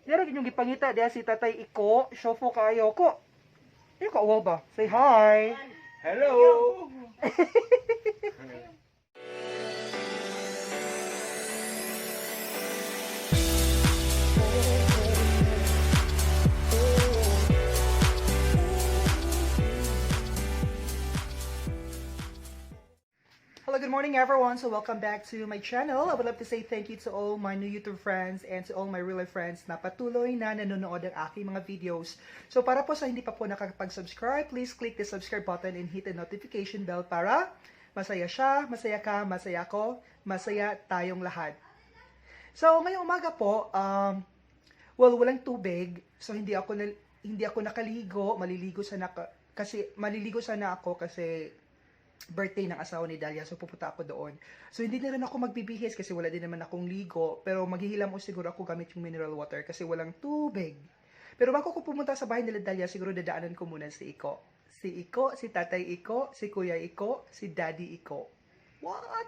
Dira inyong gipangita diha si Tatay Iko, shofo kaayo ko. Iyo ka uwaw ba? Say hi. Hello! Hello, good morning, everyone. So welcome back to my channel. I would love to say thank you to all my new YouTube friends and to all my real life friends na patuloy na nanonood ng aking mga videos. So para po sa hindi pa po nakakapag-subscribe, please click the subscribe button and hit the notification bell para masaya siya, masaya ka, masaya ko, masaya tayong lahat. So ngayong umaga po, well, walang tubig. So hindi ako nakaligo, maliligo sana ako kasi birthday ng asawa ni Dalia, so pupunta ako doon. So hindi na rin ako magbibihis kasi wala din naman akong ligo, pero maghihilamos siguro ako gamit yung mineral water kasi walang tubig. Pero bago ko pumunta sa bahay nila Dalia, siguro dadaanan ko muna si Iko. Si Iko, si Tatay Iko, si Kuya Iko, si Daddy Iko. What?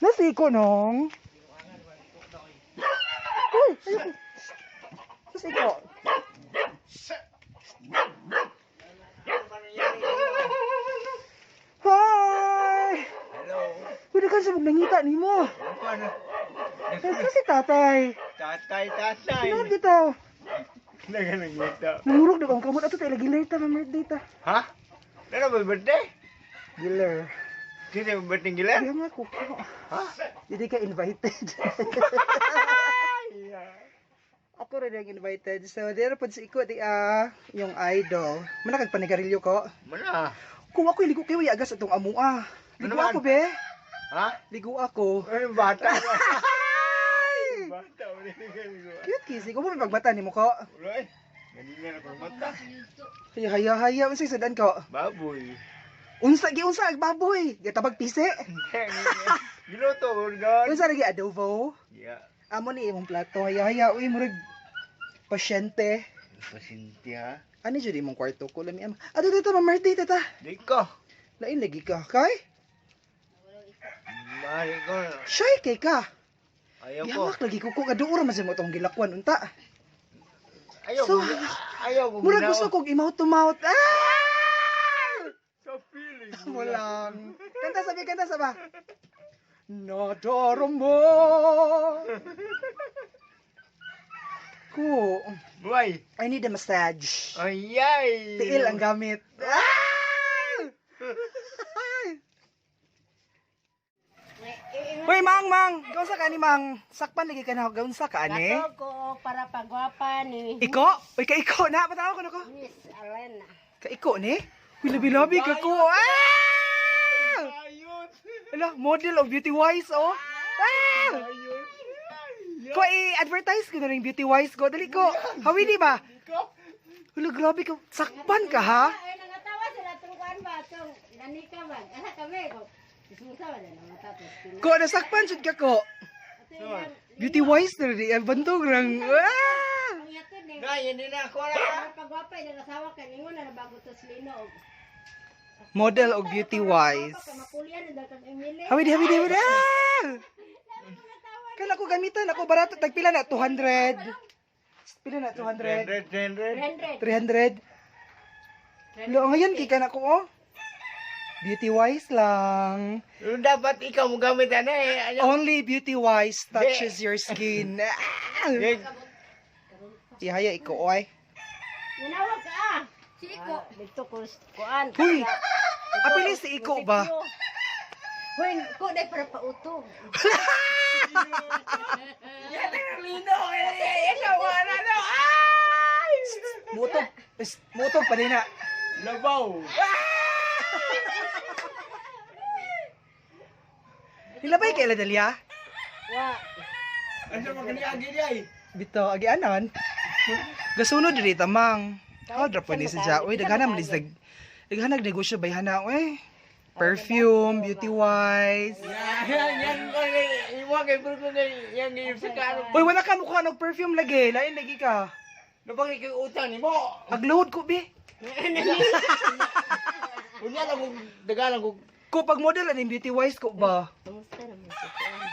Nasi Iko nong? Uy, ayoko. Nasi Iko. Hi! Hello! Pwede ka sa nangita ni mo. Ano? Nasa si tatay. Tatay, tatay! Sino dito? Nagalangita. Nangurog na akong kamot. Ato tayo, giler ta, ma'am birthday ta. Ha? Ano ba birthday? Giler. Sino yung birthday giler? Kaya nga ko. Ha? Hindi ka invited. Ako rin ang invited. So, dito po si Iko, di ah, yung idol. Manakag panigarilyo ko. Mana? Kung ako ligo kayo, agas atong amua. Ano Ligo man? ako, be. Ha? Ligo ako. Ano yung bata? Bata, wala na ganito. Cute kisi. Kung mo may pagbata ni mo ko. Wala eh. Ganyan ako mata. Haya, haya, haya. Unsa sudan ko? Baboy. Unsa, gi unsa, ag baboy. Gitabag pisi. Giluto ko gan. Unsa lagi adobo? Yeah. Amo ni imong plato. Haya, haya. Uy, murag pasyente. Pasinti ha. Ano jud imong kwarto ko? Lami am. Ato dito, ma'am Marty, tata. Di ko. Lain lagi ka. Kay? Mari ko. Shy kay ka. Ayaw ko. Gihamak lagi ko ko kaduura man sa mo tong gilakwan unta. Ayaw So, ko. Ayaw ko. Murag gusto kog i-mouth to mouth. Ah! Sa feeling. Mo lang. Kanta sabi, kanta saba. Nadarama. Ko, Buhay. I need a massage. Ayay. Tiil ang gamit. Ah! Uy, mang, mang. Gaunsa ka ni mang. Sakpan lagi ka na. Gaunsa ka ani. Gato ko para pagwapa ni Iko? Uy, ka-iko na. Patawa ko na ko. Miss Alena. Ka-iko ni? Uy, labi-labi ka ko. Ah! Ayun. Ala, model of beauty wise, oh. Ah! Ayun. Ko, i-advertise ko na rin beauty wise ko. Dali ko. Hawi di ba? Ko. Hala, grabe ka. Sakpan ka, ha? Ay, nangatawa sila tong kuan ba tong nanika ba. Asa kami ko. Isusa ba na matapos. Ko, nasakpan jud ka ko. Ato yung Beauty wise na rin. Ang bantog rang. Ah! ang yato ni. Na, yan din ako na. Para pagwapa yung asawa ka ningon na bago to slino. Model of beauty wise. Makulyan na kang Emily. Hawi di, hawi di, hawi di. Ah! Kala ko gamitan. Ako barato. Tagpila na, 200. Pila na, 200. 100, 100. 300. 300. Lo, ngayon, kika na ko, oh. Beauty wise lang. Yung dapat ikaw mo gamit ano eh. Ayaw. Only beauty wise touches your skin. Ah! Eh, Ihaya iko, oy. Nanawag ka ah. Si Iko. Dito ko kuan. Huy! Apili si Iko ba? Huy, ko dai para pautog. Mutog. Mutog pa din na. Labaw. Nilabay kay Dalia? Wa. Ano sa mga niya gini ay? Bito, agianan. Gasunod diri tamang. How drop ni si Ja. Uy, daghan man is daghan negosyo bayhana uy. Perfume, beauty wise. Yan, yan ko iwa kay bro ko yan yung sa karo. Uy, wala ka mukha og perfume lagi. Lain lagi ka. Nabang ikaw utang nimo. Agload ko bi. Unya lang kung dagalan ko. Ko pag model ani beauty wise ko ba? Kamusta naman si kuan?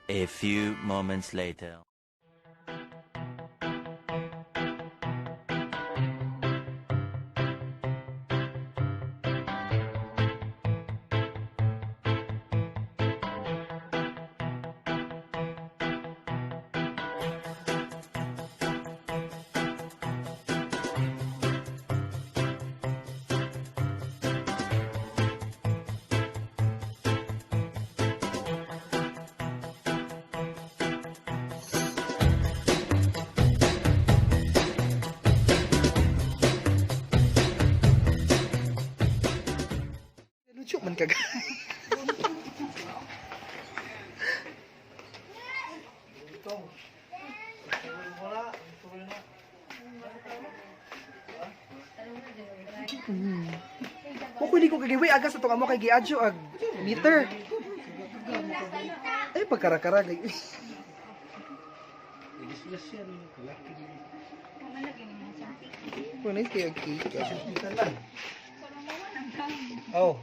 A few moments later. ligo kay giwi agas atong amo kay giadyo ag meter. Ay pagkarakara kay. Oh, nice kayo cake. Ah. Oh.